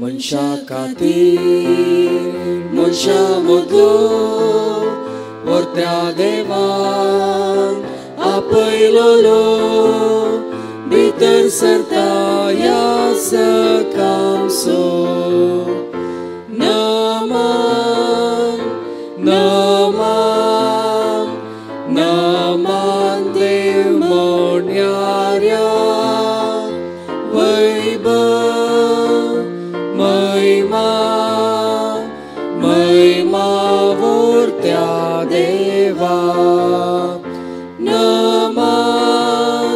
मनशा खातीर मनशा मदलो वर्त्या देवान आपयलोलो भितर सरता ह्या सकामसो. नमन नमन नमन देव मोन्याऱ्या वैभव महिमा महिमा वर्त्या देवा. नमन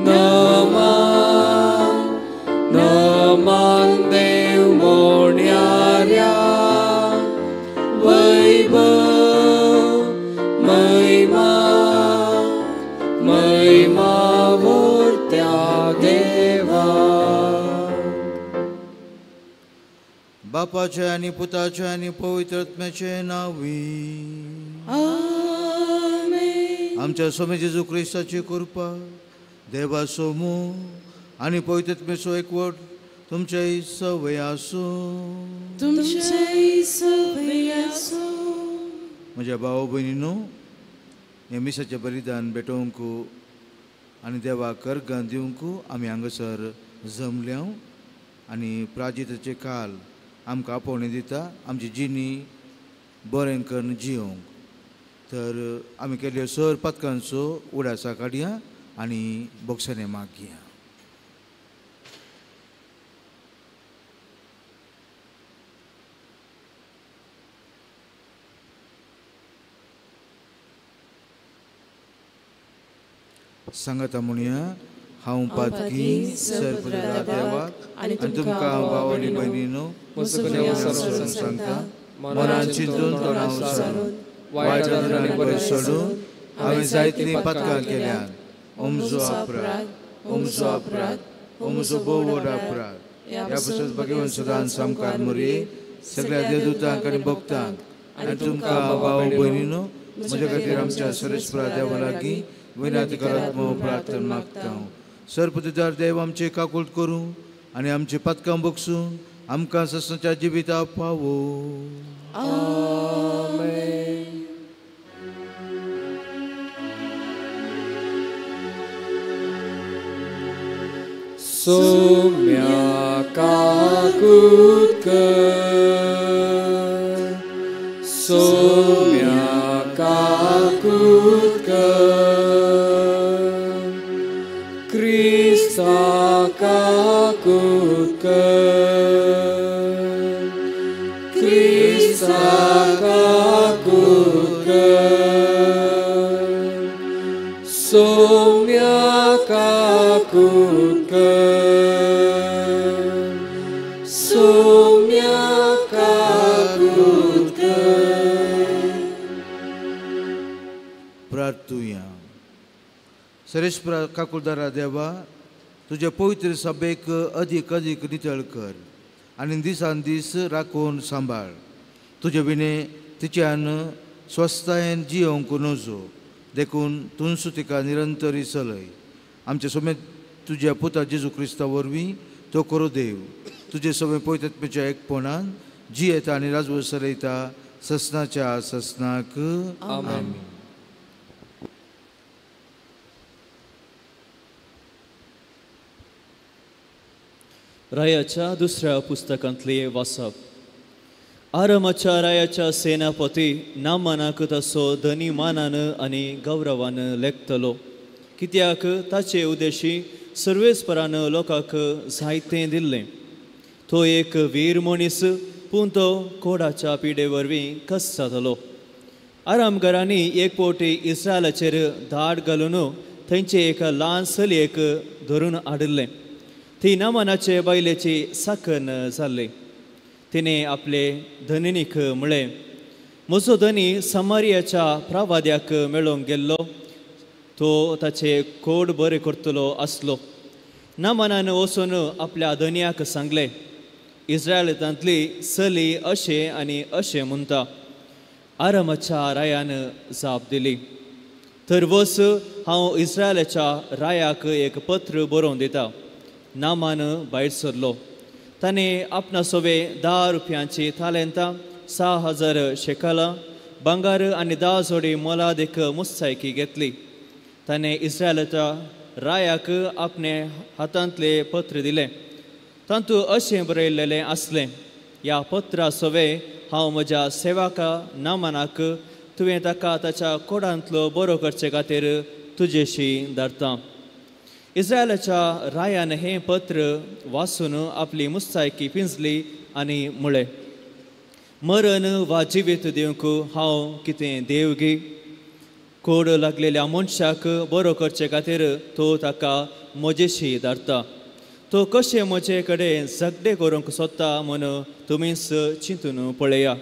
नमन नमन देव मोन्याऱ्या वैभव महिमा महिमा वर्त्या देवा. बापाचे आनी पुताचे आनी पवित्र आत्म्याचे नांवी आमेन. आमच्या स्वामी जेजू क्रिस्ताची कृपा, देवाचो मोग आनी पवित्र आत्म्याचो एकवट तुमचे सवय आसूं. तुमचे सवय आसूं. म्हज्या भाव भयणीनो, हें मिसाचें बलिदान भेटोवंक आनी देवाक कर्गां दिवंक आमी हांगासर जमल्या आनी प्राजिताचें काल आमकां आपोवणें दिता आमची जिणी बरें करून जियोंक. तर आमी केल्ल्यो सर पातकांचो उडासा काडया आनी बोगसाने मागया. सांगाता म्हणया, हांव पातकी सरपदा देवाक आनी तुमकां भाव आनी भयणीनो सांगता, मनान चिंतून तोंडान उच्चारून वायट नदरांनी पयस सोडून हांवें जायतीं पातकां केल्यात. ओमजो अपराध, ओमजो अपराध, ओमजो भोव व्हड अपराध. ह्या पसत भगवान सदां सामकार मुरये सगळ्या देवदूतांक आनी भक्तांक आनी तुमकां भाव भयणीनो म्हज्या खातीर आमच्या सरेस्परा देवा लागीं विनंती करात म्हूण प्रार्थना मागता. सरपतिदार देव आमचे काकूट करूं आनी आमचे पातकां बगसून आमकां ससनाच्या जिविता पावो. आमेन. सोम्या काकूत कर, सोम्या काकूत कर, क्रिस्ता काकूत कर, क्रिस्ता काकूत कर, सोम्या काकूत कर, सोम्या काकूत कर. प्रार्थुया. सरेस्परा काकुलदारा देवा, तुज्या पवित्र सभेक अदीक अदीक नितळ कर आनी दिसान दीस राखून सांबाळ. तुजे विणे तिच्यान स्वस्थायेन जियोवंक नजो, देखून तूंच तिका निरंतरी चलय. आमचे समेत तुज्या पुता जेजू क्रिस्ता वरवीं तो करो देव तुजे सगळे पवित्र आत्म्याच्या एकपणान जियेता आनी राजवट चलयता ससनाच्या ससनाक. आमेन. रायाच्या दुसऱ्या पुस्तकांतले वाचप. आरामाच्या रायाच्या सेनापती नामानाक तसो धनी मानान आनी गौरवान लेखतलो, कित्याक ताचे उद्देशी सर्वेस्परान लोकांक जायतें दिल्लें. तो एक वीर मनीस, पूण तो कोडाच्या पिडे वरवीं कस जातलो. आरामघरांनी एक फावटी इस्रायलाचेर धाड घालून थंयचे एक ल्हान चलयेक धरून हाडिल्लें. ती नामानाचे बायलेची साकन जाल्ली. तिणें आपले धनिनीक म्हळें, म्हजो धनी समारियाच्या प्रावाद्याक मेळोवंक गेल्लो, तो ताचे कोड बरें करतलो आसलो. नामानान वचून आपल्या धनयाक सांगलें, इस्रायलांतली चली अशें आनी अशें म्हणटा. आरामाच्या रायान जाप दिली, तर वस, हांव इस्रायलाच्या रायाक एक पत्र बरोवन दिता. नामान भायर सरलो. ताणें आपणा सोवे 10 रुपयांची तालेंतां, 6000 शेकलां भांगर आनी 10 जोडी मोलादीक मुस्तायकी घेतली. ताणें इस्रायलाच्या रायाक आपणे हातांतलें पत्र दिलें. तातूंत अशें बरयलेलें आसलें, ह्या पत्रा सोवे हांव म्हज्या सेवका नामानाक तुवें ताका ताच्या कोडांतलो बरो करचे खातीर तुजेशी धाडटा. इस्रायलाच्या रायान हें पत्र वाचून आपली मुस्तायकी पिंजली आनी म्हळें, मरण वा जिवीत दिवंक हांव कितें देव गी? कोड लागलेल्या मनशाक बरो करचे खातीर तो ताका म्हजेशी धाडटा. तो कशें म्हजे कडेन झगडे करूंक सोदता म्हूण तुमीच चिंतून पळया.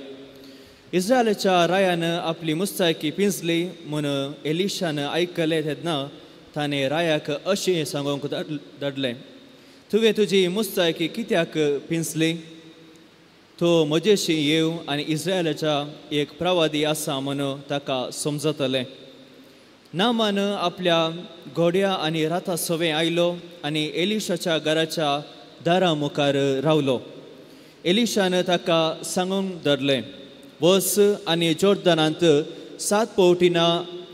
इस्रायलाच्या रायान आपली मुस्तायकी पिंजली म्हूण एलिशान आयकलें तेन्ना ताणें रायाक अशें सांगूंक धाडलें, तुवें तुजी मुस्तायकी कित्याक पिंजली? तो म्हजेशी येव आनी इस्रायलाच्या एक प्रवादी आसा म्हूण ताका समजतलें. नामान आपल्या घोड्या आनी राता सवें आयलो आनी एलिशाच्या घराच्या दारा मुखार रावलो. एलिशान ताका सांगूंक धरलें, वच आनी जोर्दनांत 7 फावटी ना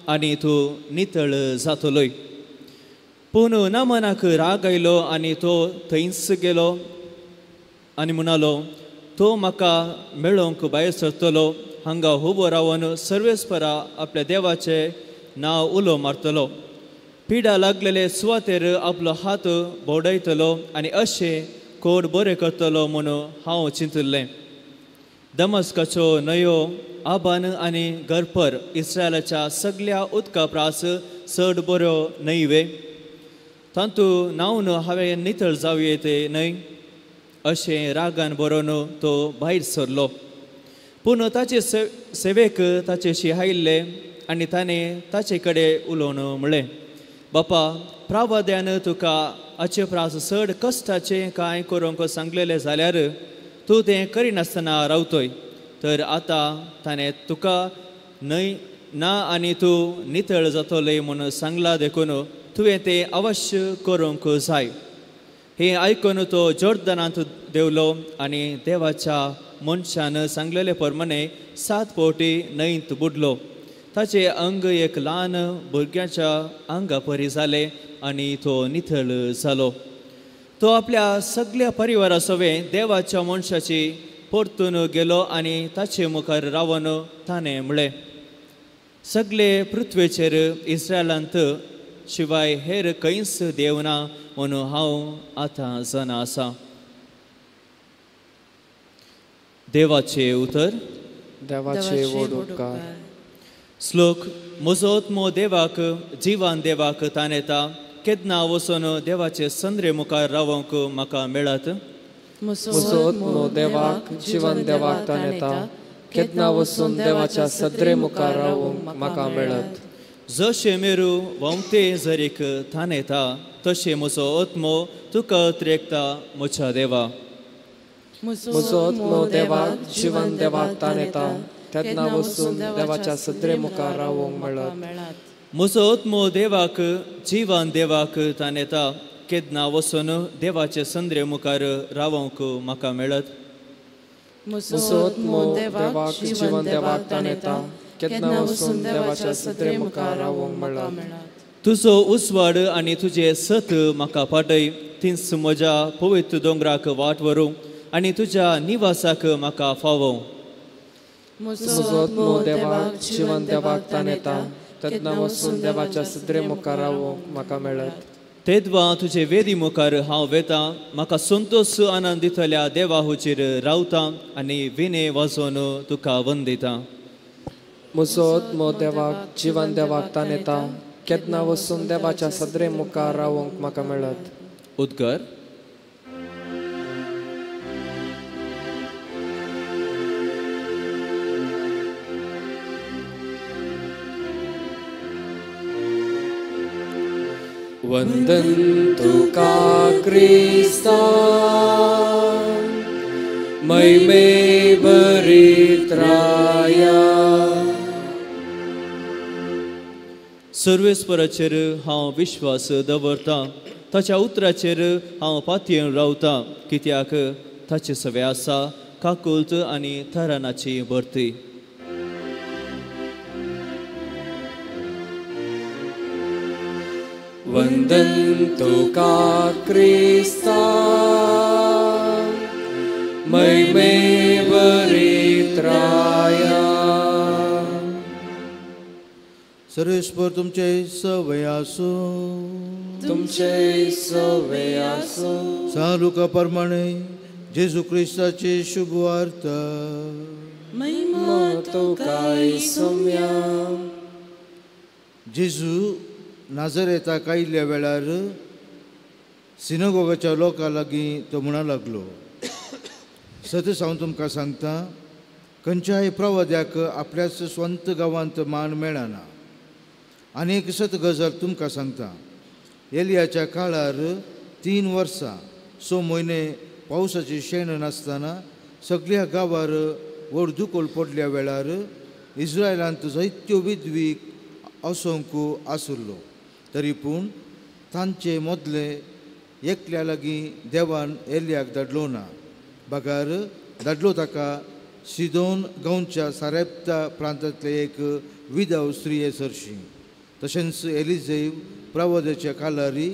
आनी तूं नितळ जातलोय. पूण नामानाक राग आयलो आनी तो थंयच गेलो आनी म्हणालो, तो म्हाका मेळोवंक भायर सरतलो, हांगा उबो रावन सर्वेस्परा आपल्या देवाचें नांव उलो मारतलो, पिडा लागलेले सुवातेर आपलो हात भोंवडायतलो आनी अशें कोड बरें करतलो म्हूण हांव चिंतिल्लें. दमस्काच्यो न्हंयो आबान आनी गरपर इस्रायलाच्या सगल्या उदका प्रास चड बऱ्यो न्हय वे? तातूंत न्हांवन हांवें नितळ जावये ते न्हय? अशें रागान बरोवन तो भायर सरलो. पूण ताचे सेवेक ताचेशी आयिल्ले आनी ताणें ताचे कडेन उलोवन म्हणलें, बापा, प्रावाद्यान तुका हाचे प्रास चड कश्टाचें कांय करूंक सांगलेलें जाल्यार तूं तें करिनासतना रावतोय, तर आतां ताणें तुका न्हय ना आनी तूं नितळ जातोलें म्हूण सांगलां, देखून तुवें तें अवश्य करूंक जाय. हें आयकून तो जोर्दनांत देंवलो आनी देवाच्या मनशान सांगलेले प्रमाणे 7 फावटी न्हंयत बुडलो. ताचें अंग एक ल्हान भुरग्याच्या आंगा परी जालें आनी तो नितळ जालो. तो आपल्या सगल्या परिवारा सवें देवाच्या मनशाची परतून गेलो आनी ताचे मुखार रावन ताणें म्हणलें, सगळे पृथ्वेचेर इस्रायलांत शिवाय हेर खंयच देव ना म्हणून हांव आतां जाणा आसा. देवाचें उतर. देवाचे व्हड उपकार. श्लोक. म्हजो आत्मो देवाक, जिवान देवाक ताणेता, केन्ना वचून देवाचे संद्रे मुखार रावंक म्हाका मेळत? म्हजो आत्मो देवाक, जिवन देवाक ताणेता, केन्ना वचून देवाच्या सदरे मुखार रावंक म्हाका मेळत? जशें मेरू व्हांवते जरीक ताणेता, तशें म्हजो आत्मो तुका त्रेकता म्हज्या देवा. म्हजो आत्मो देवाक, जिवन देवाक ताणेता, तेन्ना वचून देवाच्या सदरे मुखार रावंक मेळत. म्हजो आत्मो देवाक, जिवन देवाक ताणेता, केन्ना वचून देवाचे संद्रे मुखार रावंक म्हाका मेळत? म्हजो आत्मो देवाक, जिवन देवाक ताणेता, केन्ना वचून देवाच्या सदरे मुखार रावंक मेळत. तुजो उजवाड आनी तुजें सत म्हाका पाटय, तींच म्हज्या पवित्र दोंगराक वाट व्हरूं आनी तुज्या निवासाक म्हाका फावो. म्हजो आत्मो देवाक, जिवन देवाक ताणेता, तेन्ना वचून देवाच्या सदरे मुखार रावंक म्हाका मेळत. तेद्वा तुजे वेदी मुखार हांव वेता, म्हाका संतोश आनंद दितल्या देवा हुचेर रावता आनी विणे वाजोवन तुका वंदिता. म्हजो आत्मो देवाक, जिवन देवाक ताणेता, केन्ना वचून देवाच्या सदरे मुखार रावंक म्हाका मेळत. उद्गार. वंदन तुका क्रिस्ता, महिमे भरित्राया. सर्वेस्पराचेर हांव विश्वास दवरता, ताच्या उतराचेर हांव पातयेवन रावता, कित्याक ताचे सवे आसा काकुल्त आनी थरानाची भरती. वंदन तुका क्रिस्ता महिमे बरित्राया. सर्वेस्पर तुमचे सवय आसूं. तुमचे सवय आसूं. सा लुका प्रमाणे जेजू क्रिस्ताची शुभवार्ता. महिमा तुका सोम्या. जेजू नाजरेताक आयिल्ल्या वेळार सिनागोगाच्या लोकां लागीं तो म्हणा लागलो, सतच हांव तुमकां सांगता, खंयच्याय प्रवाद्याक आपल्याच स्वंत गांवांत मान मेळना. आनी एक सत गजाल तुमकां सांगता, एलियाच्या काळार 3 वर्सां 6 म्हयने पावसाची शेण नासतना सगळ्या गांवार व्हड दुकोळ पडल्या वेळार इस्रायलांत जायत्यो विधवी असोंक आसलो, तरी पूण तांचे मदले एकल्या लागीं देवान एलियाक धाडलो ना, बगर धाडलो ताका सिदोन गांवच्या सारेप्ता प्रांतांतले एक विधव स्त्रिये सरशी. तशेंच एलिजेव प्रवादाच्या कालारी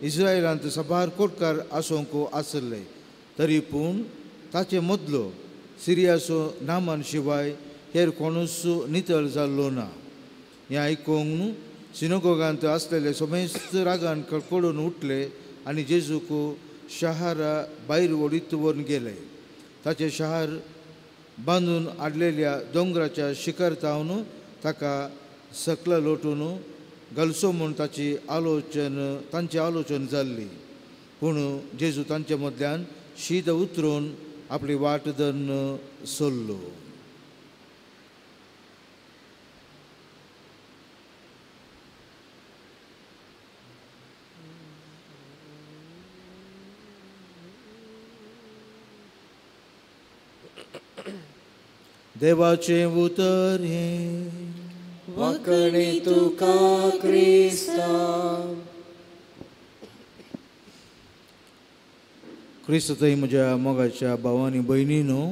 इस्रायलांत साबार कोटकार आसोंक आसले, तरी पूण ताचे मदलो सिरियाचो नामान शिवाय हेर कोणूच नितळ जाल्लो ना. हें आयकून सिनोगोगांत आसलेले समेस्त रागान कडकडून उठले आनी जेजूक शहरा भायर ओडीत व्हरून गेले. ताचें शहर बांदून हाडलेल्या दोंगराच्या शिखर तावन ताका सकला लोटून घालचो म्हूण ताची आलोचन तांची आलोचन जाल्ली. पूण जेजू तांचे मदल्यान शीत उतरून आपली वाट धरून सोल्लो. देवाचें उतर हें. वाकणे तुका क्रिस्ता. क्रिस्तय म्हज्या मोगाच्या भावांनी भयणीनो,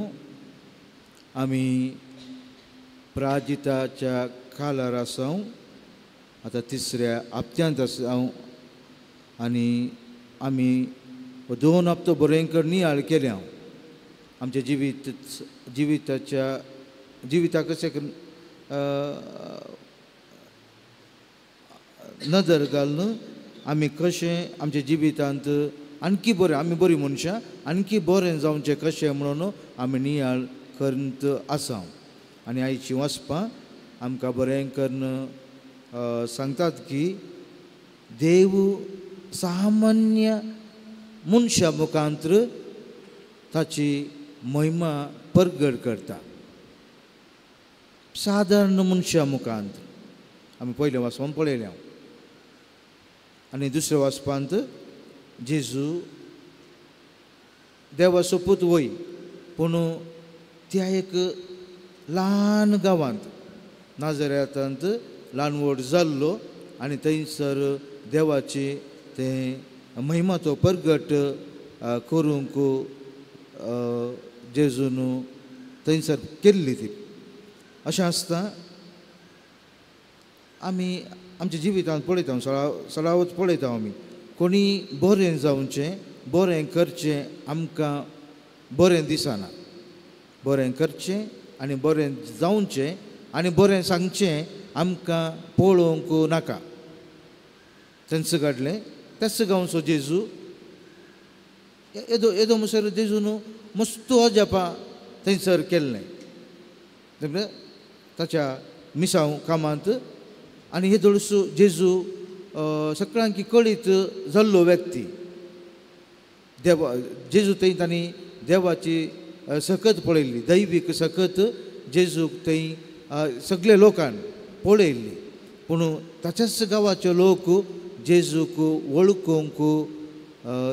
आमी प्राजिताच्या कालार आसा, आतां तिसऱ्या हप्त्यांत आसा आनी आमी 2 हप्तो बरें नियाळ केल्या. आमच्या जिवीत जिविताच्या जिविताक कशें नदर घालून आमी कशें आमच्या जिवितांत आणखी बरें, आमी बरीं मनशां आणखी बरें जावचें कशें म्हणून आमी नियाळ करत आसा. आनी आयची वाचपां आमकां बरें करून सांगतात की देव सामान्य मनशां मुखांत्र ताची महिमा परगट करता. सादारण मनशां मुखांत आमी पयलें वाचपान पळयलें आनी दुसऱ्या वाचपांत जेजू देवाचो पूत वय, पूण त्या एक ल्हान गांवांत नाजरेतांत ल्हान व्हड जाल्लो आनी थंयसर देवाची तें महिमा तो परगट करूंक जेजून थंयसर केल्ली ती. अशें आसता आमी आमच्या जिवितांत पळयता, सळावत पळयता आमी कोणी बरें जावचें बरें करचें आमकां बरें दिसना, बरें करचें आनी बरें जावचें आनी बरें सांगचें आमकां पळोवंक नाका. तेंच काडलें त्याच गांवचो जेजू येदो येदो म्हणसर जेजू न्हू मस्त अजापां थंयसर केल्लें ताच्या मिसांव कामांत. आनी हे धोळसो जेजू सगळ्यांकी कळीत जाल्लो व्यक्ती. देवा जेजू थंय तांणी देवाची सकत पळयल्ली, दैवीक सकत जेजूक थंय सगळे लोकान पळयल्ली. पूण ताच्याच गांवाचे लोक जेजूक वळखूंक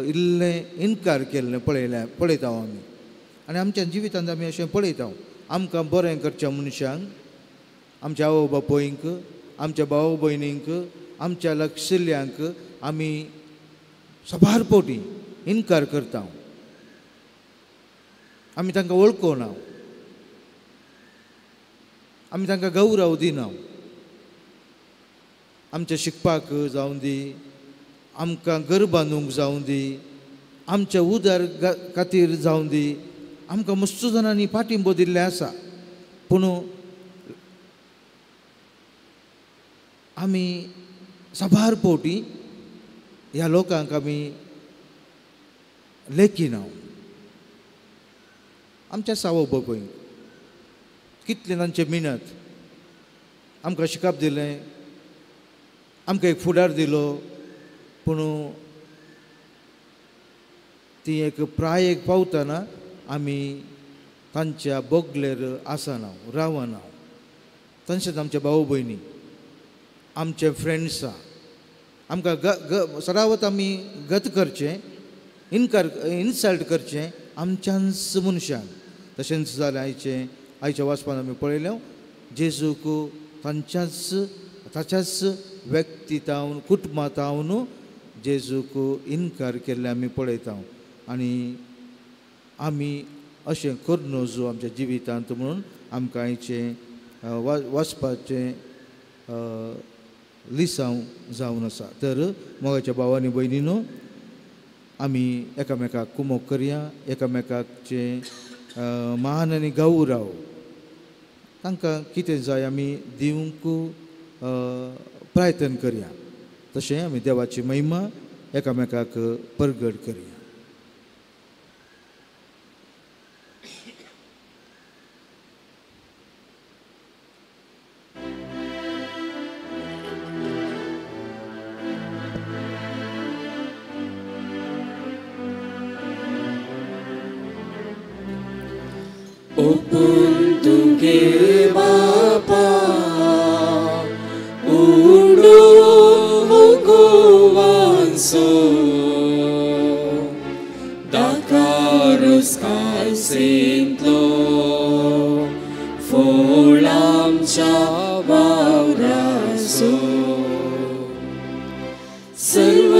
इल्लें इनकार केल्लें पळयलें पळयता आमी. आनी आमच्या जिवितांत आमी अशें पळयता, आमकां बरें करच्या मनशांक, आमच्या आवय बापूयंक, आमच्या भाव भयणींक, आमच्या लक्षिल्ल्यांक आमी साबार फावटी इनकार करता. आमी तांकां वळखना, आमी तांकां गौरव दिना. आमच्या शिकपाक जावं दी, आमकां घर बांदूंक जावं दी, आमच्या उदर खातीर जावं दी, आमकां मस्त जाणांनी पाठिंबो दिल्लें आसा. पूण आमी साबार फावटी ह्या लोकांक आमी लेखिना. आमच्या सावो बघूय कितलें तांचें मिनत, आमकां शिकप दिलें, आमकां एक फुडार दिलो, पूण ती एक प्रायेक पावतना आमी तांच्या बोगलेर आसना, रावना. तशेंच आमच्या भाव भयणी, आमचे फ्रेंड्सां, आमकां सरावत आमी गत करचें, इनकार इन्सल्ट करचें आमच्याच मनशान. तशेंच जालें आयचें आयच्या वाचपान आमी पळयलें, जेजूक तांच्याच ताच्याच व्यक्ती तावन कुटुंबा तावन जेजूक इनकार केल्ले आमी पळयता. आनी आमी अशें करूं नजो आमच्या जिवितांत म्हणून आमकां आयचें वाचपाचें लिसांव जावन आसा. तर मोगाच्या भावांनी भयणीनो, आमी एकामेकाक कुमोक करया, एकामेकाचें मान आनी गौरव तांकां कितें जाय आमी दिवंक प्रयत्न करया. तशें आमी देवाची महिमा एकामेकाक परगट करया. तुगे बापा उडो गोवांसो दाकारुस कासिंतलो फोळामच्या वावरासो सर्व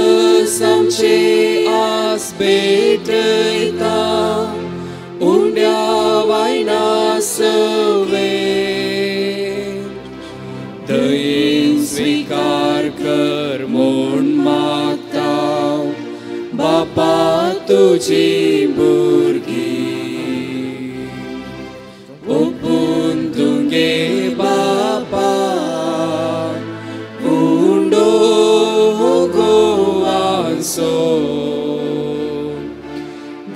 आमचे आस भेटयता उंड्या वायना सवे दयेन स्वीकार कर म्हूण मागता बापा तुजी भुरगीं ओपून तुगे बापा उंडो गोवांसो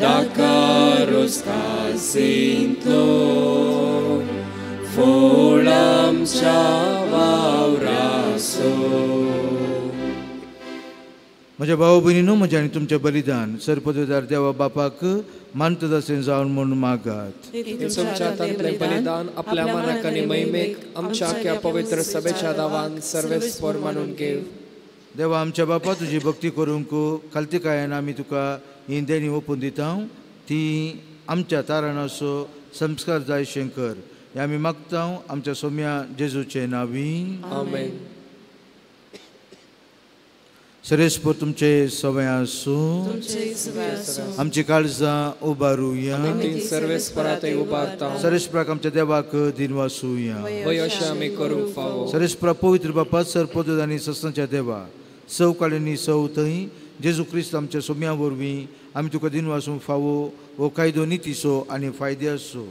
दाकारोस कासिंतलो फोळामच्या वावरासो. म्हज्या भाव भयणीनो, म्हजें आनी तुमचें बलिदान सरपदवीदार देवा बापाक मानता तशें जावन म्हूण मागात. तुमच्या हातांतलें बलिदान आपल्या मनाक आनी महिमेक आमच्या आख्या पवित्र सभेच्या दावान सर्वेस्पर मानून घेव. देवा आमच्या बापा, तुजी भक्ती करूंक खालतीकायेन आमी तुका ही देणी ओपून दिता, ती आमच्या तारणाचो संस्कार जायशें कर हें आमी मागता आमच्या सोम्या जेजूचे नांवी. आमेन. सरेस्पर तुमचे सवय आसूं, आमची काळजां उबारुया, सर्वेस्परातय उबारता. सरेस्पराक आमच्या देवाक दिनवासुया, अशें आमी करूंक फावो. सरेस्परा पवित्र बापा, सरपद आनी सस्नाच्या देवा, सौ काळींनी सौ थंय जेजू क्रिस्त आमच्या सोम्या वरवीं आमी तुका दिनवासूंक फावो हो कायदो नितीचो आनी फायद्याचो.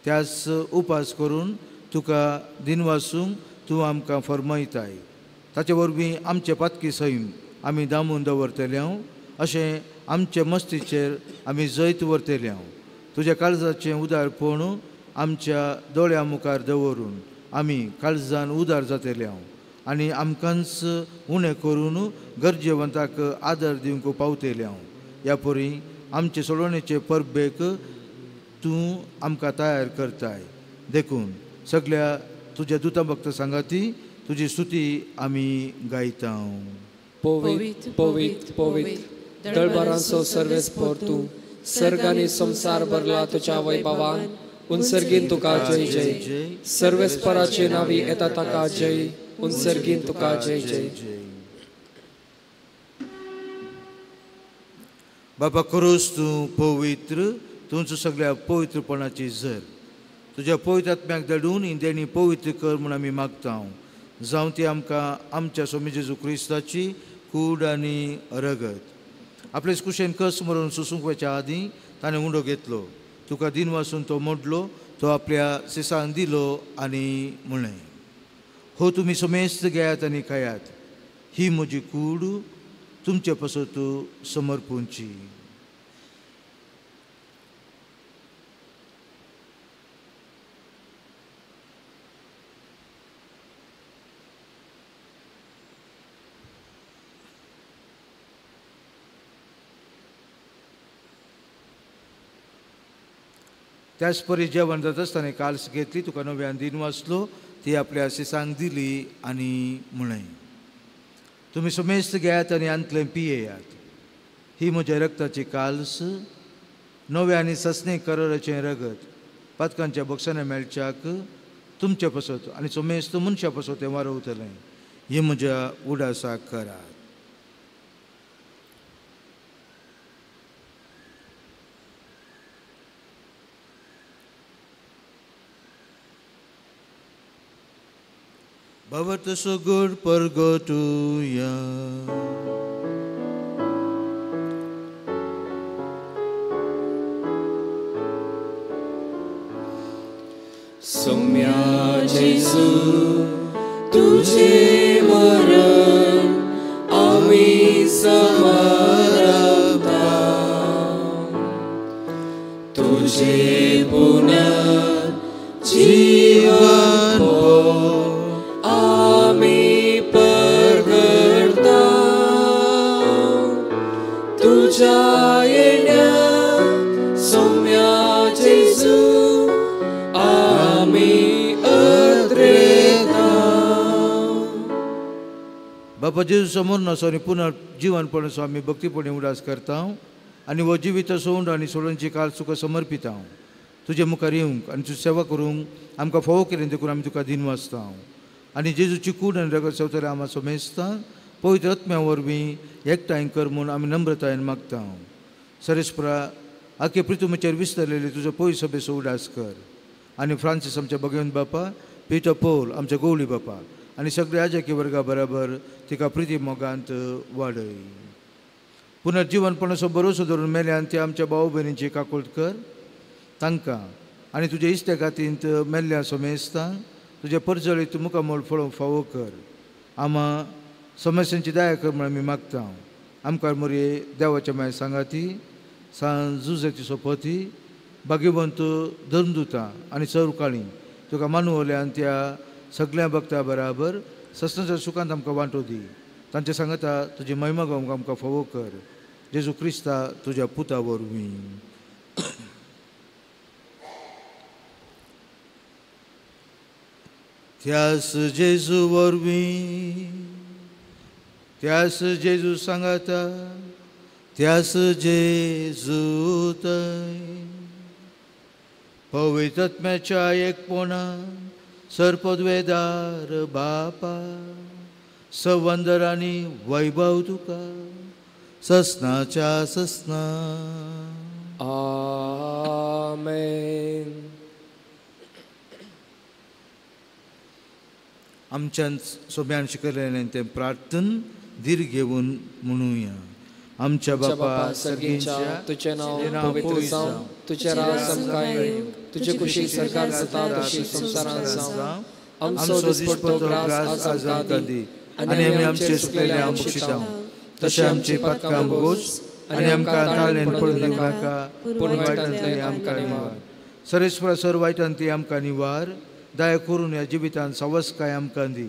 त्याच उपास करून तुका दिनवासूंक तूं आमकां फर्मायताय. ताचे वरवीं आमचे पातकी सैम आमी दामून दवरतले, अशें आमचे मस्तीचेर आमी जैत व्हरतले. तुज्या काळजाचें उदारपण आमच्या दोळ्या मुखार दवरून आमी काळजान उदार जातले आनी आमकांच उणें करून गरजेवंताक आदर दिवंक पावतले. ह्या परी आमचे सोडवणेचे परबेक तूं आमकां तयार करताय. देखून सगळ्या तुज्या दुता भक्त सांगाती तुजी स्तुती आमी गायता. पवित्र पवित्र पवित्र दळभरांचो सर्वेस्पर तूं, सर्ग आनी संवसार भरला तुज्या वैभवान. उन्सर्गीन तुका जय जय. सर्वेस्पराचे नांवी येता ताका जय. उन्सर्गीन तुका जय जय. बाबा क्रूस तूं पवित्र, तुमचो सगळ्या पवित्रपणाची झर. तुज्या पवित्र आत्म्याक धाडून ही देणी पवित्र कर म्हूण आमी मागता. जावं ती आमकां आमच्या स्वामी जेजू क्रिस्ताची कूड आनी रगत. आपले कुशेन कस मरून सोसूंक वचच्या आदीं ताणें उंडो घेतलो, तुका दिन वासून तो मोडलो, तो आपल्या सिसान दिलो आनी म्हणलें, हो तुमी समेस्त घेयात आनी खायात, ही म्हजी कूड तुमचे पासत समर्पूंची. त्याच परी जेवण जाता आसतना काल्स घेतली, तुका नव्यान दिन वाचलो, ती आपल्या शिसांक दिली आनी म्हणलें, तुमी समेस्त घेयात आनी आंतलें पियेयात, ही म्हज्या रक्ताची काल्स, नव्या आनी ससने कराराचें रगत, पातकांच्या बक्षाने मेळच्याक तुमचे पासत आनी समेस्त मनशा पासत तें वारवतलें. हें म्हज्या उडासाक करात. भवत सुगुर परगटुया. सोम्या जेजू तुझे मरण आमी समरता, तुझे पुनर्जीवन आमी परगडता, तुझ्या येण्या सोम्या जेजू आमी अद्रेता. बापा जेजू समोर नासो आनी पुनर्जीवनपणाचो आमी भक्तीपणी उडास करता आनी हो जिवीत सोंड आनी सोडूनची काल तुका समर्पिता. तुजे मुखार येवंक आनी तुजी सेवा करूंक आमकां फावो केलें देखून आमी तुका दिन वाचता. आनी जेजूची कूड आनी रगत सवतले आमा समेस्ता पवित्र आत्म्या वरवीं एकठांय कर म्हूण आमी नम्रतायेन मागता. सरेस्परा आखे प्रितुमेचेर विस्तारलेले तुजो पवित्र सभेचो उडास कर आनी फ्रांसीस आमच्या भगवंत बापा, पिटर पौल आमच्या गोवली बापा आनी सगळ्या आजकी वर्गा बराबर तिका प्रिती मोगांत वाडय. पुनर्जीवनपणाचो भरोसो धरून मेल्यान ते आमच्या भाव भयणींची काकूट कर तांकां आनी तुज्या इश्ट्या गातींत मेल्ल्या समेस्ता तुज्या परजळीत मुखामोल फळोवंक फावो कर. आमा समस्यांची दया कर म्हूण आमी मागता. आमकां मोरये देवाच्या माय सांगाती, सान जुजाची सोपती, भाग्यवंत धर्मदुता आनी चौकाळी तुका मानवल्यान त्या सगळ्या भक्ता बराबर सस्नाच्या सुखांत आमकां वांटो दी. तांचे सांगता तुजी महिमा गावंक आमकां फावो कर. जेजू क्रिस्ता तुज्या पुता वरवीं. त्यास जेजू वरवीं, त्यास जेजू सांगाता, त्यास जेजू थंय पवित्र आत्म्याच्या एकपणा सर्पद्वेदार बापा सवंदर आनी वैभव तुका ससनाच्या ससना. आमेन. आमच्यान सोम्यान शिकयलें तें प्रार्थन धीर घेवन म्हणुया. आमच्या बापा सर्गींच्या तुझें नांव पवित्र जावं, तुझें राज आमकां येवं, तुजे कुशीक सरकार जाता तशी संवसारांत जावं. आमचो दिसपट्टो ग्रास आज आमकां दी आनी आमी आमचे चुकलेले बक्षिता तशें आमची पातकां भोगोस आनी आमकां ताळेन पडून दिवं नाका, पूण वायटांतली आमकां निवार. सरेस्वरा सर वायटांतली आमकां निवार, दया करून ह्या जिवितांत सावसकाय आमकां दी.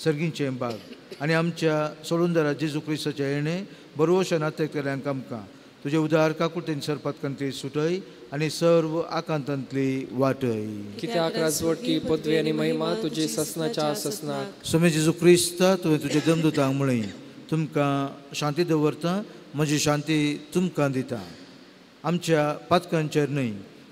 सर्गींचें बाग आनी आमच्या सोडूनदारा जेजू क्रिस्ताचें येणें बरवशा नातेकल्यांक आमकां तुजे उदार काकुटेन सरपातकांतली सुटय आनी सर्व आकांतांतली वाटय. कित्याक राजवटकी पदवी आनी महिमा तुजी ससनाच्या ससनाक. स्वामी जेजू क्रिस्ता तुवें तुजे दमदुतांक म्हळें, तुमकां शांती दवरता, म्हजी शांती तुमकां दिता. आमच्या पातकांचेर न्हय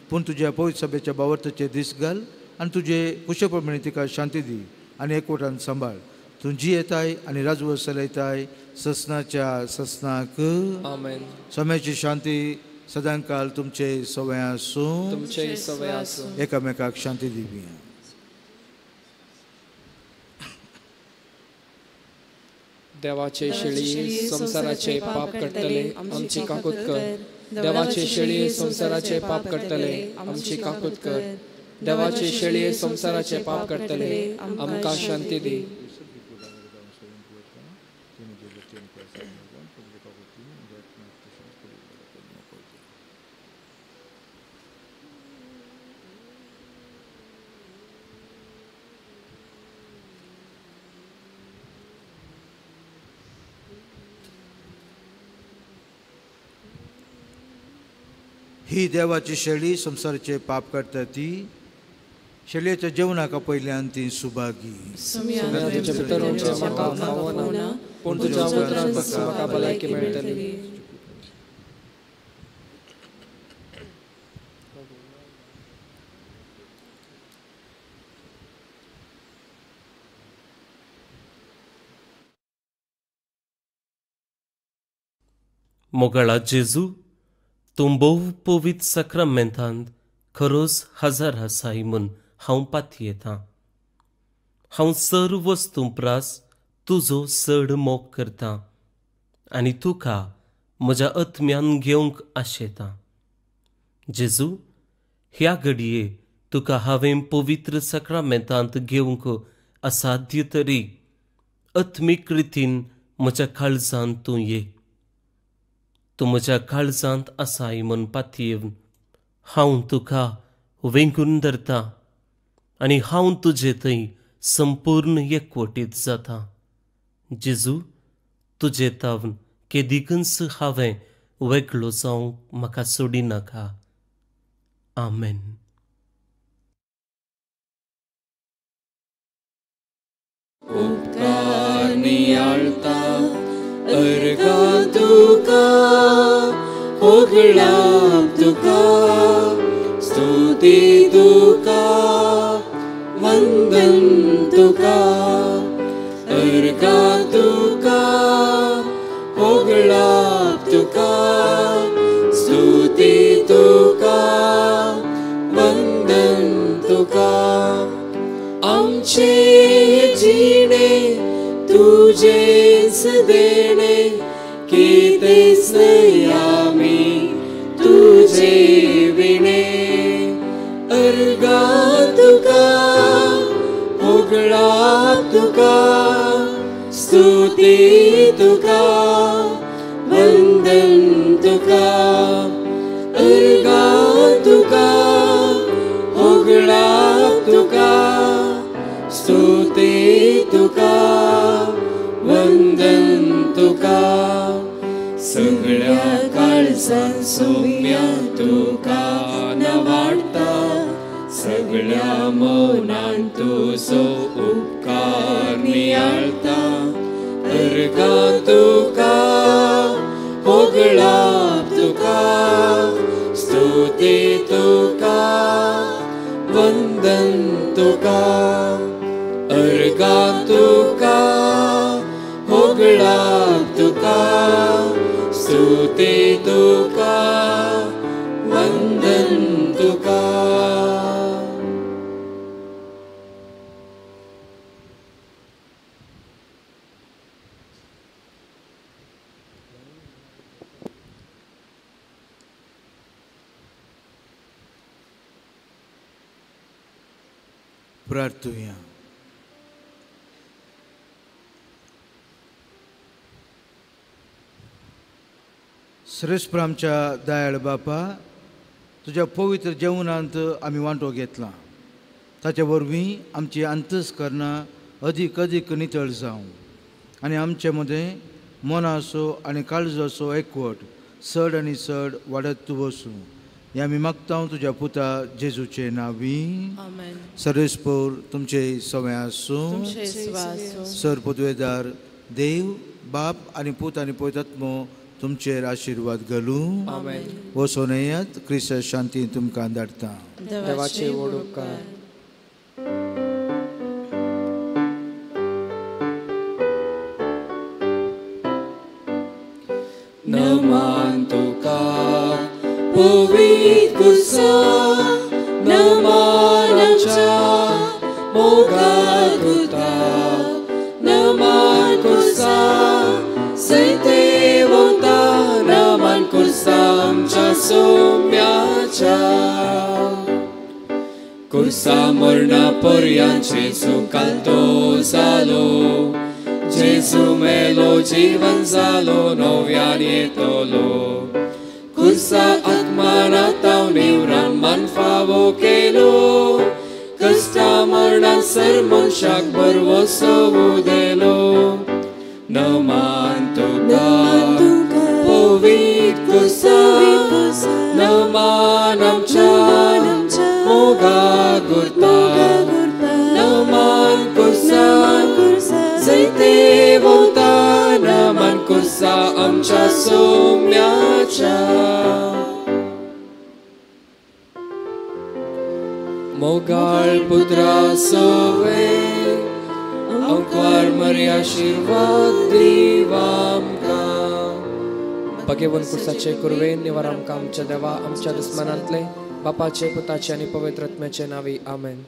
पूण तुज्या पवित्र सभेच्या बावर्थाचेर दीस घाल आनी तुजे कुशे प्रमाणे तिका शांती दी आनी एकवटान सांबाळ. तूं जियेताय आनी राजवट चलयताय ससनाच्या ससनाक. आमेन. स्वाम्याची शांती सदांकाल तुमचे सवय आसूं, तुमचे सवय आसूं. एकामेकाक शांती दिवया. देवाचे शेळी संवसाराचे पाप काडटले आमची काकूत कर. देवाचे शेळी संवसाराचे पाप काडटले आमची काकूत कर. देवाचे शेळी संवसाराचे पाप काडटले आमकां शांती दी. ही देवाची शेळी संवसाराचे पाप काडटा ती शेळयेच्या जेवणाक पयल्यान ती सुभागी. तुज्या भितर म्हाका फावना, पूण तुज्या उतरान म्हाका भलायकी मेळटली. मोगाळा जेजू, तूं भोव पवित्र साक्रामेंतांत खरोच हजार आसाय म्हूण हांव पातयेतां. हांव सर्व वस्तूं प्रास तुजो चड मोग करतां आनी तुका म्हज्या आत्म्यान घेवंक आशेतां. जेजू, ह्या घडये तुका हांवें पवित्र साक्रामेंतांत घेवंक असाध्य तरी आत्मीक रितीन म्हज्या काळजांत तूं ये. तूं म्हज्या काळजांत आसाय म्हूण पातयेवन हांव तुका वेंगून धरतां आनी हांव तुजे थंय संपूर्ण एकवटीत जाता. जेजू, तुजे तावन केदिकूच हांवें वेगळो जावंक म्हाका सोडिनाका. आमेन. उपकार नियाळता अर्घा तुका, होगळाप तुका, स्तुती तुका, वंदन तुका. अर्घा तुका, होगळाप तुका, स्तुती तुका, वंदन तुका. आमचे जिणे तुझेच देणे, कितेच आमी तुझे विणे. अर्घा तुका, होगळाप तुका, स्तुती तुका, वंदन तुका. अर्घा तुका, होगळाप तुका, स्तुती तुका, वंदन तुका. सगळ्या काळजान सोम्या तुका नवाडटा, सगळ्या मनान तुजो उपकार नियाळटा. अर्घा तुका, होगळाप तुका, स्तुती तुका, वंदन तुका. अर्घा तुका, होगळाप तुका, स्तुती तुका, वंदन तुका. प्रार्थुया. श्रेष्ठ आमच्या दयाळ बापा, तुज्या पवित्र जेवणांत आमी वांटो घेतला, ताचे वरवीं आमची अंतस्करणां अदीक अदीक नितळ जावं आनी आमचे मदें मनाचो आनी काळजाचो एकवट चड आनी चड वाडत वसूं. हें आमी मागता तुज्या पुता जेजूचे नांवी. सर्वेस्पोर तुमचे सवय आसूं. सर पदवेदार देव बाप आनी पूत आनी पवित्र आत्मो तुमचेर आशिर्वाद घालूं. वचून येयात, क्रिस्त शांती तुमकां धाडटा. देवाचे व्हड उपकार. नमान तुका पवित्र कुर्सा नमन आमच्या मोगा गुता नमन कुर्सा सैतेवता नमन कुर्सा आमच्या सोम्याच्या कुर्सा मरणा पर्यंत जेजू कालतो जालो जेजू मेलो जीवन जालो नव्यान येतलो कुर्सा आत्मानाताव निवरान मन फावो केलो कश्टा मरणान सर मनशाक बरवसो दिलो नमन तुका पवित्र कुर्सा नमन आमच्या मोगा गुरता नमन कुर्सा जैतेवता नमन कुर्सा आमच्या सोम्याच्या मोगाळ पुत्रा सोवे अंकवार मरी आशीर्वाद दिव आमकां. भगेवन कुर्साचे कुरवेन निवार आमकां आमच्या देवा आमच्या दुस्मनांतले बापाचे पुताचे आनी पवित्र आत्म्याचे नांवी आमेन.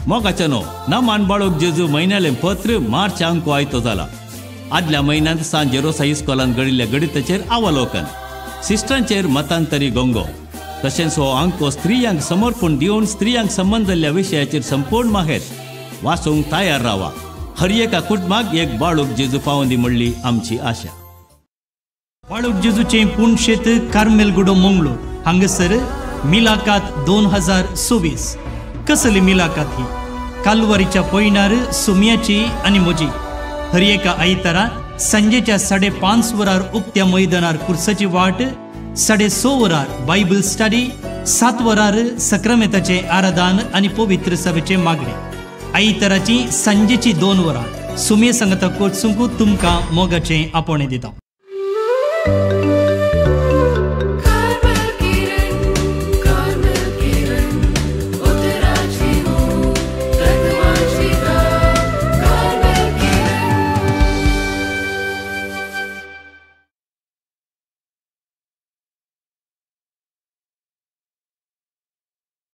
मोगाच्यानो नमान बाळूक जेजू म्हयन्यालें पत्र मार्च अंको आयतो जाला. आदल्या म्हयन्यांत सांत जेरोसा इस्कोलान घडिल्ल्या गणिताचेर अवलोकन, सिस्टरांचेर मतांतरी गोंगो, तशेंच हो अंको स्त्रियांक समर्पण दिवन स्त्रियांक संबंद जाल्ल्या विशयाचेर संपूर्ण माहेत वाचूंक तयार रावा. हर एका कुटुंबाक एक बाळूक जेजू पावंदी म्हणली आमची आशा. बाळूक जेजूचें पुणशेत कार्मेलगुडो मंगळूर हांगासर मिलाकात 2024. कसली मिलाकात ही? कालवारीच्या पयणार सुम्याची आनी म्हजी. हर एका आयतारा सांजेच्या 5:30 वरार उक्त्या मैदानार कुर्साची वाट, 6:30 वरार बायबल स्टडी, 7 वरार सक्रामेताचें आराधन आनी पवित्र सभेचें मागणें. आयताराची सांजेची 2 वरां सुमे सांगता कोचूंक तुमकां मोगाचें आपोवणें दिता.